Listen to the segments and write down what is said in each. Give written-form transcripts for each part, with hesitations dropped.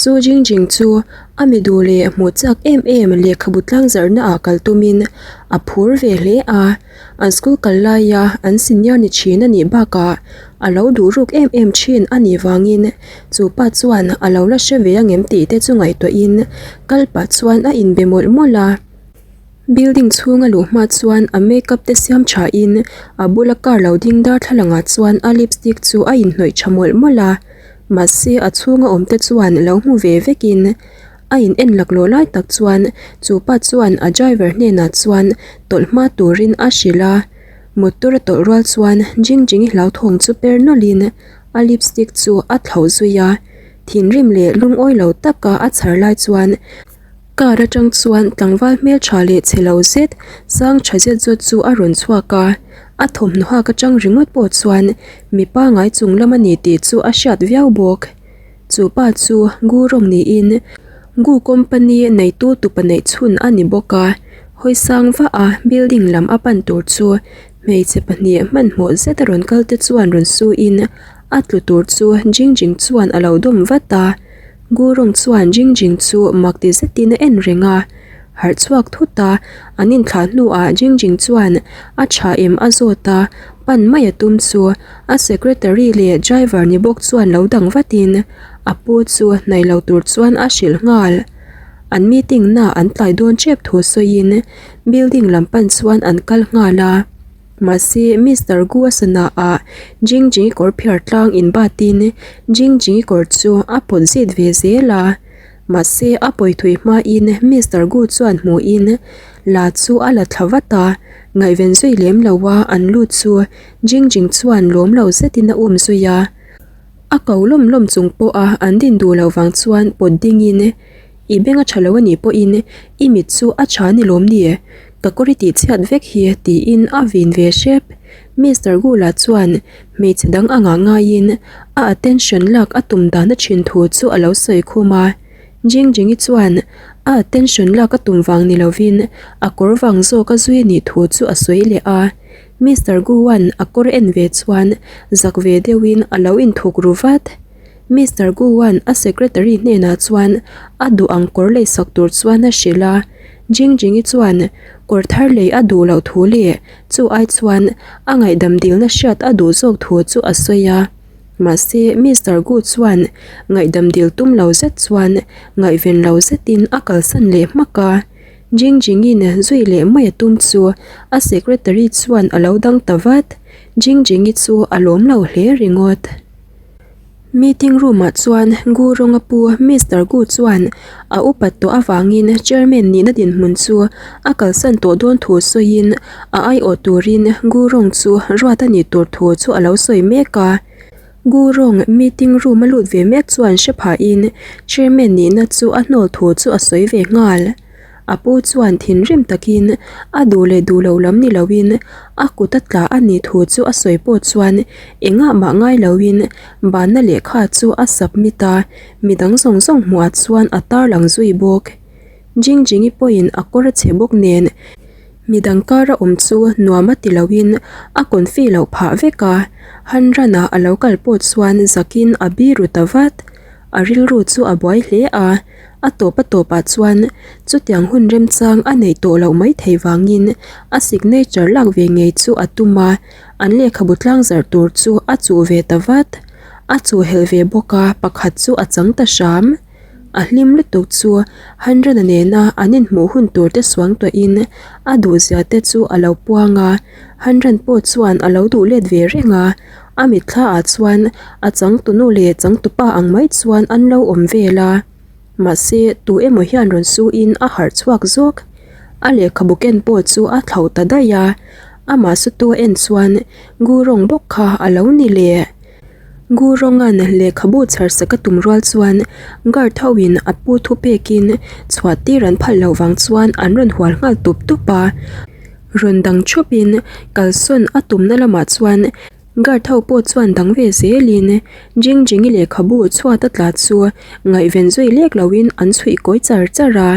Su Jingjing chu a mi duh leh hmuh chak em em lehkhabu tlangzarhna ah kal tumin a phur ve hle a, an school kal laia an senior ni thin a nih bakah a lo duh ruk em em thin a nih vangin chu pa chuan a lo la hre ve angem tih te chu ngaihtuahin kal pah chuan a inbe mawlh mawlh a. Building chhunga luh hma chuan a makeup te siam tha in a bula car lo ding darthlalang ah chuan a lipstick chu a inhnawih tha mawlh mawlh a mahse a chhunga awm te chuan lo hmu ve vek in a in en laklawh lai tak chuan chu pa chuan a driver hnenah chuan tawlh hma turin a hrilh a motor a tawlh rual chuan Jingjing-i hlauthawng chu per nawlh in a lipstick chu a thlauh zui a thinrim leh lungawi lo taka a chhar lai chuan. Car atang chuan tlangval hmeltha leh chhe lo zet sang tha zet zawt chu a rawn chhuak a, a thawmhnaw hak atang ringawt pawh chuan mipa ngai chung lam a ni tih chu a hriat viau bawk. Chu pa chu Gu rawng niin Gu company neitu tupa neih chhun a ni bawk a, hawi sang vah a building lam a pan tur chu hmeichhe pahnih hmanhmawh zet a rawn kal te chuan rawn su in a tlu tur chu Jingjing chuan a lo dawm vat a. Gurung chuan Jingjing chu mak ti zetin a en reng a, harh chhuak thut a, an inthlah hnuah Jingjing chuan a tha em a zawt a, pan mai a tum chu a secretary leh driver ni bawk chuan lo dang vatin a pu chu hnaih lo tur chuan a hrilh nghal. An meeting na an tlai dawn tep thu sawiin building lam pan chuan an kal nghal a. Mahse, Mister Gu a sana ah Jing Jingi kawr phiar tlang in batin Jing Jingi kawr chu a pawt zit ve zel a. Mahse, a pawi thui hmain Mister Gu chuan hmuhin la chu a la thla vat a, ngaihven zui lem lo a an lut chu Jing Jing chuan lawm lo zetin a um zui a. A ko lawm lawm chung pawha an din duh loh vang chuan pawt dingin I beng a tha lo a nih pawhin i mit chu a tha ni lawm ni? Ka kawr i tih chhiat vek hi tiin a vin ve hrep. Mister Gula chuan hmeichhe dang a ngah ngaiin a attention lak a tum dan a thin thu chu a lo sawi khum a. Jingjingi chuan a attention lak a tum vang ni lovin a kawr vang zawk a zui a nih thu chu a sawi leh a. Mister Guan a kawr en ve chuan zak ve deuhin a lo inthuk ru vat. Mister Guan a secretary hnenah chuan a duh ang kawr lei sak tur chuan a hrilh a, Jingjingi chuan kawr thar lei a duh loh thu leh chu ai chuan a ngaihdam dilna hriat a duh zawk thu chu a sawi a. Mahse Mister Gu chuan ngaihdam dil tum lo zet chuan ngaihven lo zetin a kalsan leh hmak a, Jingjingin zui leh mai a tum chu a secretary chuan a lo dang ta vat. Jingjingi chu a lawm lo hle ringawt. Meeting room ah chuan Gu rawnga pu Mister Gu chuan a upat tawh avangin chairman nihna dinhmun chu a kalsan tawh dawn thu sawiin a aiawh turin Gu rawng chu ruat a nih tur thu chu a lo sawi mek a. Gu rawng meeting room a lut ve mek chuan hre phahin chairman nihna chu a hnawl thu chu a sawi ve nghal. A pu chuan thinrim takin a duh leh duh lo lam ni loin a kut a tla a nih thu chu a sawi pawh chuan engah mah ngai loin banna lehkha chu a submit a, midang zawng zawng hmuhah chuan a tarlang zui bawk. Jingjingi pawhin a kawr a chhe bawk nen midang kara awm chu nuam a ti loin a confi loh phah vek a, han run ah a lo kal pawh chuan zakin a biru ta vat. A rilru chu a buai hle a. A tawp a tawpah chuan chutiang hun remchang a neih tawh loh mai thei vangin a signature lak ve ngei chu a tum a, an lehkhabu tlangzarh tur chu a chuh ve ta vat. A chuh helh ve bawk a, pakhat chu a chang ta hram. A hlim lutuk chu Hanrana nena an inhmuh hun tur te suang tawhin a duhzia te chu a lo puang a, Hanran pawh chuan a lo duh let ve reng a, a mitthla ah chuan a changtunu leh changtupa ang mai chuan an lo awm vel a mahse tu emaw hian rawn su in a harh chhuak zawk a lehkhabu ken pawh chu a thlauh ta daih a amah su tu a en chuan gu rawng bawk kha a lo ni leh gu rawngan lehkhabu chhar sak a tum rual chuan guard ho in a pu thu pek in chhuah tir an phal loh vang chuan an rawn hual nghal tup tup a. Rawn dang thup in kalsawn a tumna lamah chuan guard ho pawh chuan dang ve zel in Jingjingi lehkhabu chhuat a tla chu ngaihven zui lek lo in an chhuih kawi char char a.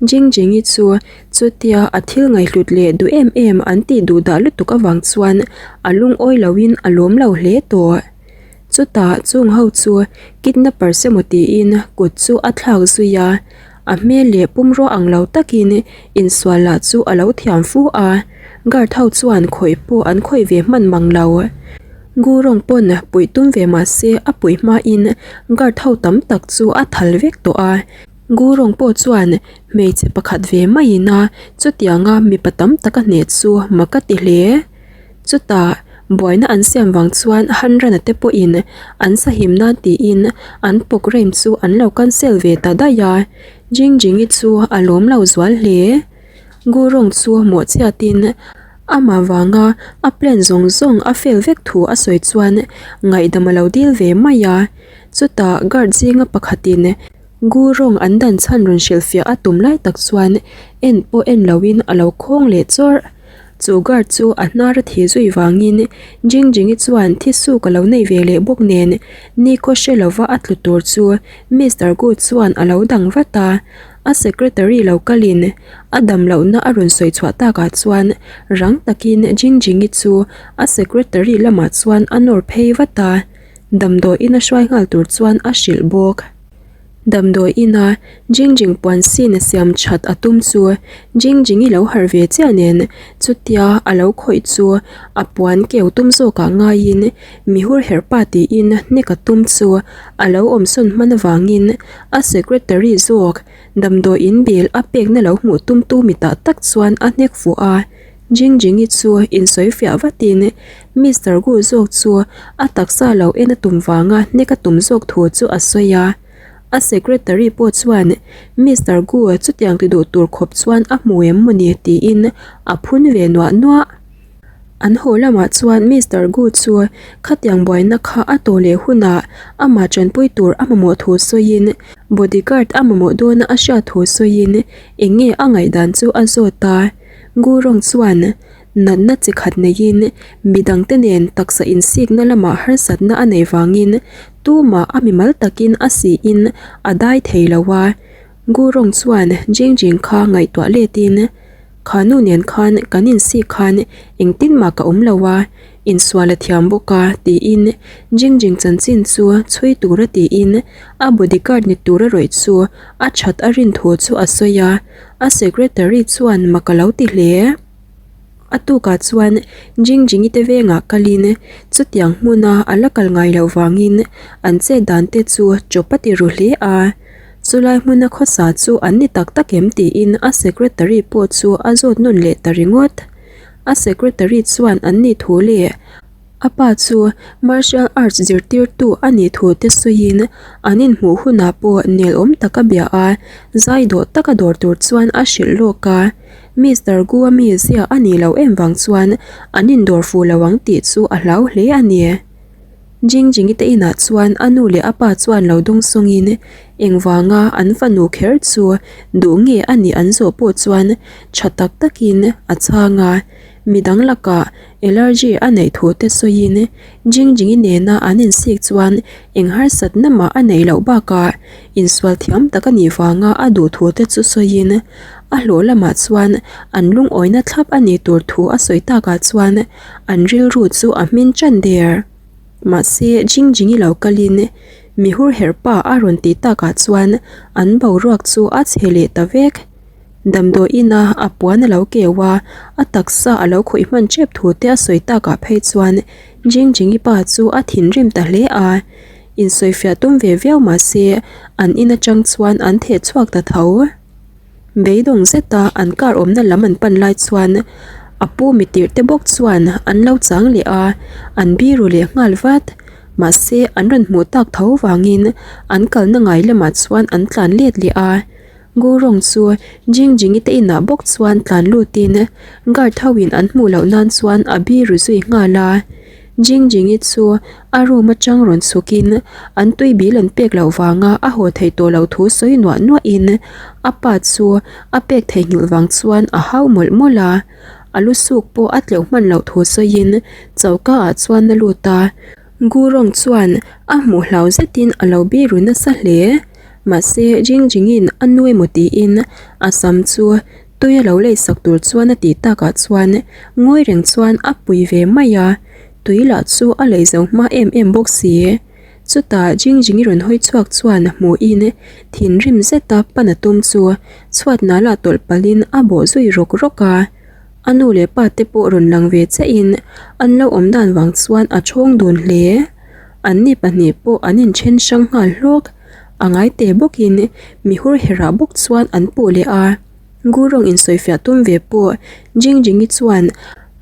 Jingjingi chu chutia a thil ngaihhlut leh duh em em an tih duh dah lutuk avang chuan a lungawi lo in a lawm lo hle tawh. Chutah chung ho chu kidnappers emaw tiin kut chu a thlak zui a, a hmel leh pumrua ang lo takin insual lah chu a lo thiam fu a, guard ho chuan khawih pawh an khawih ve hman mang lo. Gurung pawn puih tum ve mah se a puih hmain guard ho tam tak chu a thal vek tawh a, Gurung pawh chuan hmeichhe pakhat ve maiin a chutianga mipa tam tak a hneh chu mak a ti hle. Chutah buaina an siam vang chuan Hanrana te pawhin an sahim nan tiin an programme chu an lo cancel ve ta daih a, Jingjingi chu a lawm lo zual hle. Gurung chu mawhchhiatin amah vanga a plan zawng zawng a fail vek thu a sawi chuan ngaihdam a lo dil ve mai a, chutah guard zinga pakhatin Gurung an dan chhan rawn hrilhfiah a tum lai tak chuan en pawh en loin a lo khawng leh chawrh. Chu guard chu a hnar a thi zui vangin Jingjingi chuan thisuk a lo nei ve leh bawk nen nikhaw hre lova a tlu tur chu Mister Gu chuan a lo dang vat a. A secretary lo kalin a dam lohna a rawn sawi chhuah takah chuan rang takin Jingjingi chu a secretary lamah chuan a nawr phei vat a, damdawiin a hruai nghal tur chuan a hrilh bawk. Damdawi ina Jingjing puan sin a siam that a tum chu Jingjingi lo harh ve chiah nen chutia a lo khawih chu a puan keu tum zawkah ngaiin mi hur herh pa tiin hnek a tum chu a lo awmsawn hman avangin a secretary zawk damdawi in bill a pekna lo hmuh tumtu mitah tak chuan a hnek fuh a. Jingjingi chu insawi fiah vatin Mister Gu zawk chu a taksa lo en a tum vanga hnek a tum zawk thu chu a sawi a. A secretary pawh chuan Mister Gu chutiang ti duh tur khawp chuan a hmu em mawni tiin a phun ve nuah nuah. An haw lamah chuan Mister Gu chu khatiang buaina kha a tawh leh hunah amah tanpui tur a mamawh thu sawiin bodyguard a mamawh dawna a hriat thu sawiin eng nge a ngaihdan chu a zawt a. Gurung chuan natna chi khat neiin midangte nen taksa insikna lamah harsatna a neih vangin tumah a mimal takin a siin a dai thei lo a. Gurung chuan Jingjing kha ngaihtuah letin, Kha nu nen khan kan insik khan engtin mah ka awm lo a, insual a thiam bawk a tiin Jingjing chanchin chu chhui tura tiin a bodyguard ni tura rawih chu a that a rin thu chu a sawi a. A secretary chuan mak a lo ti hle. A tukah chuan Jingjingi te vengah kalin chutiang hmuna a la kal ngai loh vangin an chet dan te chu chawp a ti ru hle a. Chulai hmuna khawsa chu an ni tak tak em tiin a secretary pawh chu a zawt nawn leh ta ringawt. A secretary chuan an nih thu leh A pa chu martial arts zirtirtu a nih thu te sawiin an inhmuh hunah pawh nelawm tak a bia a, zai dawh taka dawr tur chuan a hrilh lawk a. Mister Gu-a mizia a nih loh em vang chuan an indawr fuh lo ang tih chu a hlau hle a ni. Jingjingi te inah chuan a nu leh a pa chuan lo dawng sawngin engvanga an fanu kher chu duh nge a nih an zawh pawh chuan tha tak takin a chhang a. Midang lakah allergy a neih thu te sawiin Jingjingi nena an insik chuan eng harsatna mah a neih loh bakah insual thiam tak a nih vanga a duh thu te chu sawiin a hlawh lamah chuan an lungawina thlap a nih tur thu a sawi takah chuan an rilru chu a hmin tan der. Mahse Jingjingi lo kalin mi hur herh pa a rawn tih takah chuan an boruak chu a chhe leh ta vek. Damdawiin a a puan a lo keu a, a taksa a lo khawih hman tep thu te a sawi takah phei chuan Jingjingi pa chu a thinrim ta hle a, insawifiah tum ve viau mah se an in atang chuan an theh chhuak ta tho. Beidawng zeta an car awmna lam an pan lai chuan a pu mitirh te bawk chuan an lo chang leh a, an biru leh nghal vat. Mahse an rawn hmuh tak tho vangin an kalna ngai lamah chuan an tlan let leh a. Gurung chu Jingjingi te inah bawk chuan tlan lutin guard ho in an hmuh loh nan chuan a biru zui nghal a. Jingjingi chu a room atang rawn chhukin an tui bil an pek loh vanga a haw theih tawh loh thu sawi nuah nuahin a pa chu a pek theihnghilh vang chuan a hau mawlh mawlh a. A lu suk pawh a tleuh hman loh thu sawiin choka ah chuan a lut a. Gurung chuan a hmuh hlau zetin a lo biru nasa hle. Mahse, Jingjingin a nu emaw tiin a sam chu tui a lo leisak tur chuan a tih takah chuan ngawi reng chuan a pui ve mai a, tui lah chu a lei zo hma em em bawk si. Chutah Jingjingi rawn hawi chhuak chuan hmuhin thinrim zeta pan a tum chu chhuat nala tawlh palhin a bawh zui rawk rawk a. A nu leh pa te pawh rawn lang ve chiahin an lo awm dan vang chuan a thawng dun hle. Anni pahnih pawh an inthen hrang nghal hlawk. A ngai te bawkin mi hur herah bawk chuan an puh leh a. Gurung insawifiah tum ve pawh Jingjingi chuan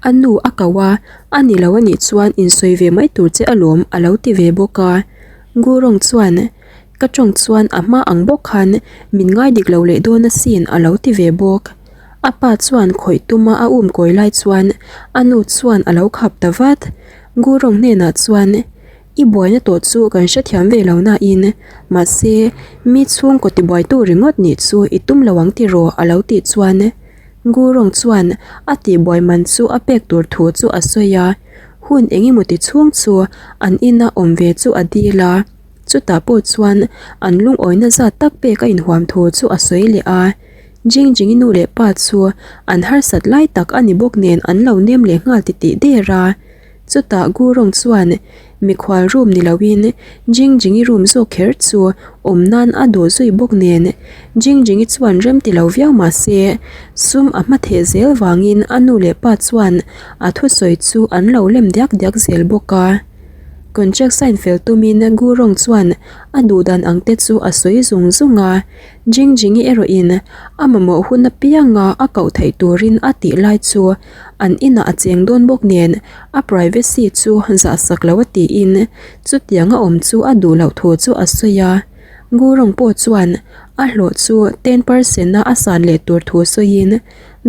a nu a ko a, a ni lo anih chuan insawi ve mai tur che alawm a lo ti ve bawk a. Gurung chuan ka tawng chuan a hma ang bawk khan min ngai dik lo leh dawn asin a lo ti ve bawk. A pa chuan khawih tuma a um kawi lai chuan a nu chuan a lo khap ta vat. Gurung hnenah chuan I buaina tawh chu kan hrethiam ve lo nain, mahse, mi chhungkaw tibuaitu ringawt nih chu i tum lo ang tiraw a lo tih chuan Gurung chuan a tihbuai man chu a pek tur thu chu a sawi a, hun eng emaw ti chhung chu an ina awm ve chu a dil a, chutah pawh chuan an lungawina zat tak pek a inhuam thu chu a sawi leh a, Jingjingi nu leh pa chu an harsat lai tak a ni bawk nen an lo nem leh nghal titih der a. Chutah Gurung chuan mikhual room ni loin Jingjingi room zawk kher chu awm nan a duh zui bawk nen Jingjingi chuan rem ti lo viau mah se sum a hma theh zel vangin a nu leh pa chuan a thusawi chu an lo lem diak diak zel bawk a. Contract sign fel tumin Gurung chuan a duh dan ang te chu a sawi zung zung a, Jingjingi erawhin a mamawh hun apianga a koh theih turin a tih lai chu An inah a cheng dawn bawk nen a privacy chu zah sak lo a tiin chutiang a awm chu a duh loh thu chu a sawi a. Gurung pawh chuan a hlawh chu 10% a a san leh tur thu sawiin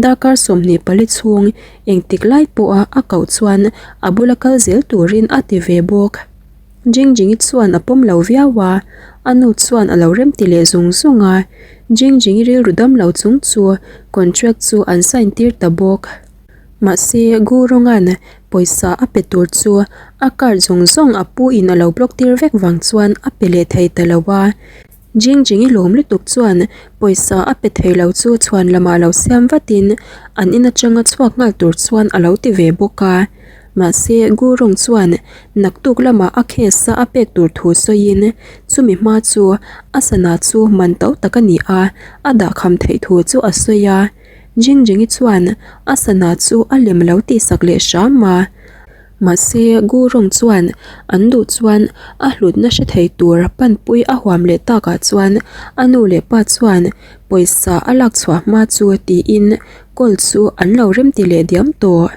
darkar 24 chhung engtik lai pawha a koh chuan a bula kal zel turin a ti ve bawk. Jingjingi chuan a pawm lo viau a, a nu chuan a lo remti leh zung zung a. Jingjingi rilru dam lo chung chu contract chu an sign tir ta bawk. Mahse, Gu Ronga'n pawisa a pe tur chu a card zawng zawng a pu in a lo block tir vek vang chuan a pe leh thei ta lo a. Jingjingi lawm lutuk chuan pawisa a pe thei lo chu chhuan lamah lo siam vatin an in atanga chhuak nghal tur chuan a lo ti ve bawk a. Mahse, Gurung chuan naktuk lamah a case a a pek tur thu sawiin chumi hma chu a sana chu man to tak a ni a, a dahkham theih thu chu a sawi a. Jingjingi chuan a sana chu a lem lo tihsak leh hram a. Mahse, Gurung chuan an duh chuan a hlutna hre thei tur panpui a huam leh takah chuan a nu leh pa chuan pawisa a lak chhuah hma chu tiin call chu an lo remti leh diam tawh.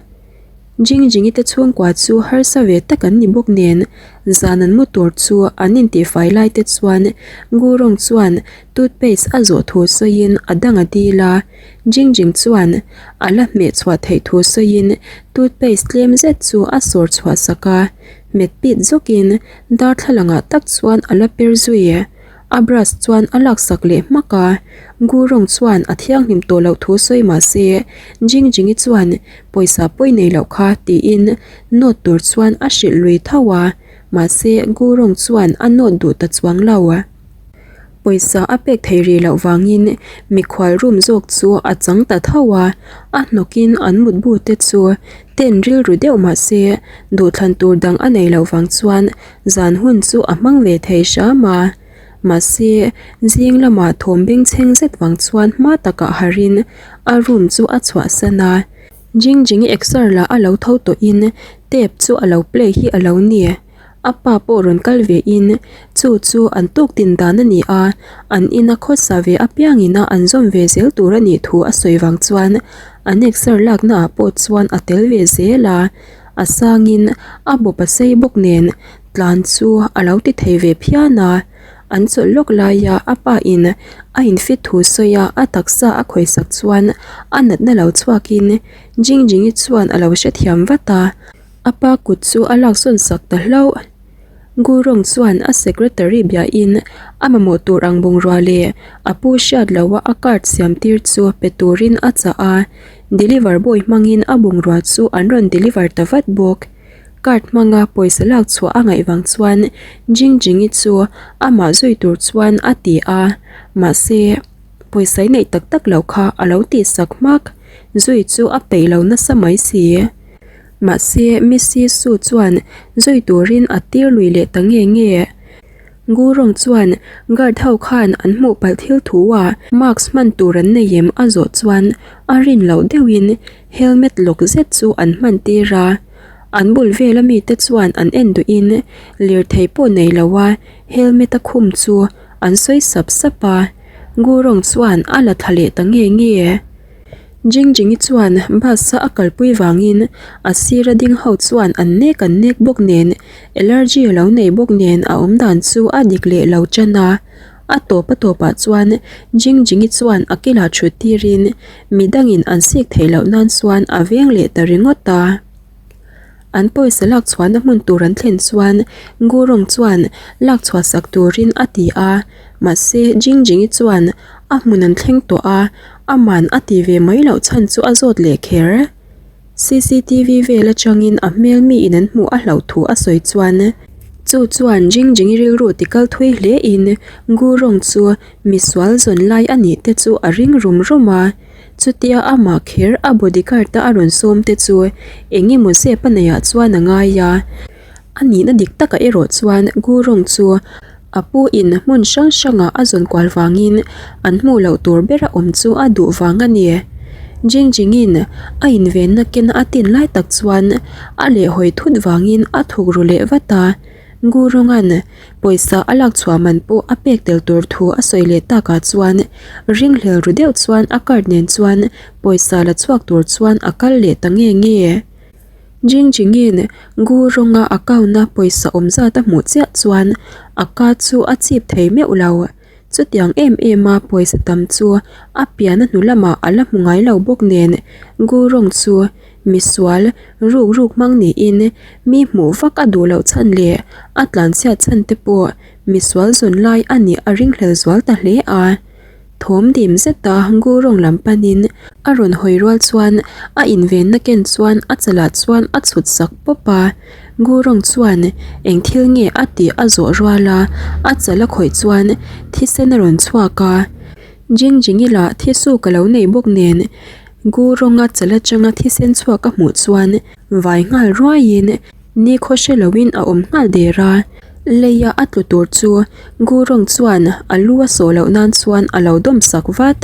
Jingjingi te chhungkua chu harsa ve tak an ni bawk nen, zan an mu tur chu an intihfai lai te chuan Gurung chuan toothpaste a zawh thu sawiin a dang a dil a, Jingjing chuan a la hmeh chhuah theih thu sawiin toothpaste tlem zet chu a sawr chhuah sak a, hmet pit zawkin darthlalangah tak chuan a la per zui. A brush chuan a laksak leh hmak a, Gurung chuan a thianghlim tawh loh thu sawi mah se, Jingjingi chuan pawisa pawi nei loh kha tiin note tur chuan a hrilh lui tho a, mahse Gurung chuan a note duh ta chuang lo. Pawisa a pek thei rih loh vangin mikhual room zawk chu a chang ta tho a, a hnawkin an mutbu te chu tent rilru deuh mah se duhthlan tur dang a nei loh vang chuan Zan hun chu a hmang ve thei hram a, mahse zing lamah thawm bengchheng zet vang chuan hma takah harin a room chu a chhuahsan a. Jingjingi exer lah a lo tho tawhin tape chu a lo play hi a lo ni. A pa pawh rawn kal vein chu chu an tuk tin dan a ni a, an ina khawsa ve apiangin a an zawm ve zel tur a nih thu a sawi vang chuan an exer laknaah pawh chuan a tel ve zel a. A sangin a bawp a sei bawk nen tlan chu a lo ti thei ve phian a, an chawlh lawk laia a pa in a infit thu sawi a a taksa a khawisak chuan a natna lo chhuakin Jingjingi chuan a lo hrethiam vat a, a pa kut chu a laksawn sak ta hlauh. Gurung chuan a secretary biahin a mamawh tur ang bungrua leh a pu hriat loha a card siam tir chu pe turin a chah a, deliver boy hmangin a bungrua chu an rawn deliver ta vat bawk. Card hmanga pawisa lak chhuah a ngaih vang chuan Jingjingi chu amah zui tur chuan a ti a, mahse pawisa i neih tak tak loh kha a lo tihsak hmak, zui chu a peih lo nasa mai si. Mahse, Missy Su chuan zui turin a tir lui leh ta nge nge. Gurung chuan guard ho khan an hmuh palh thil thu a mask hman tur an nei em a zawh chuan a rin loh deuhin helmet lawk zet chu an hman tir a. An bul vela mite chuan an en duhin lirthei pawh nei lo a helmet a khum chu an sawi sap sap a. Gurung chuan a la thla leh ta nge nge. Jingjingi chuan bus a a kalpui vangin a sira ding ho chuan an nek an nek bawk nen allergy a lo nei bawk nen a awm dan chu a dik leh lo tan a. A tawp a tawpah chuan Jingjingi chuan a kilah thut tirin midangin an sik theih loh nan chuan a veng leh ta ringawt a. An pawisa lak chhuahna hmun tur an thlen chuan Gurung chuan lak chhuah sak turin a ti a, mahse Jingjingi chuan a hmun an thleng tawh a, aman a ti ve mai loh chhan chu a zawt leh kher. Cctv vel atangin a hmel miin an hmuh a hlauh thu a sawi chuan chu chuan Jingjingi rilru ti kal thui hle in Gurung chu misual zawn lai a nih te chu a ring rum rum a. Chutia amah kher a bodyguard a a rawn sawm te chu eng emaw zep a neih ah chuan a ngai a. A nihna dik takah erawh chuan Gurung chu a pu in hmun hrang hrangah a zawn kual vangin an hmuh loh tur bera awm chu a duh vang a ni. Jingjingin a invenna ken a tin lai tak chuan a lehhawi thut vangin a thuk ru leh vat a. Gurunga'n pawisa a lak chhuah man pawh a pek tel tur thu a sawi leh takah chuan ringhlel ru deuh chuan a card nen chuan pawisa la chhuak tur chuan a kal leh ta nge nge. Jingjingin Gurunga account a pawisa awm zat a hmuh chiah chuan a ka chu a chip thei meuh lo. Chutiang em em a pawisa tam chu a pian a hnu lamah a la hmu ngai lo bawk nen Gurung chu Misual, ruk ruk hmang niin mi hmuh vak a duh loh chhan leh a tlanchhiat chhan te pawh misual zawn lai a nih a ringhlel zual ta hle a. Thawm dim zeta Gurung lam panin a rawn hawi rual chuan a invenna ken chuan a chalah chuan a chhut sak pawp a. Gurung chuan eng thil nge a tih a zawh rual a, a chal a khawih chuan thisen a rawn chhuak a. Jingjingi lah thisu ka lo nei bawk nen Gurawnga chal atanga thisen chhuak a hmuh chuan vai nghal ruaiin nikhaw hre loin a awm nghal der a. Leia a tlu tur chu Gurong chuan a lu a sawh loh nan chuan a lo dawm sak vat.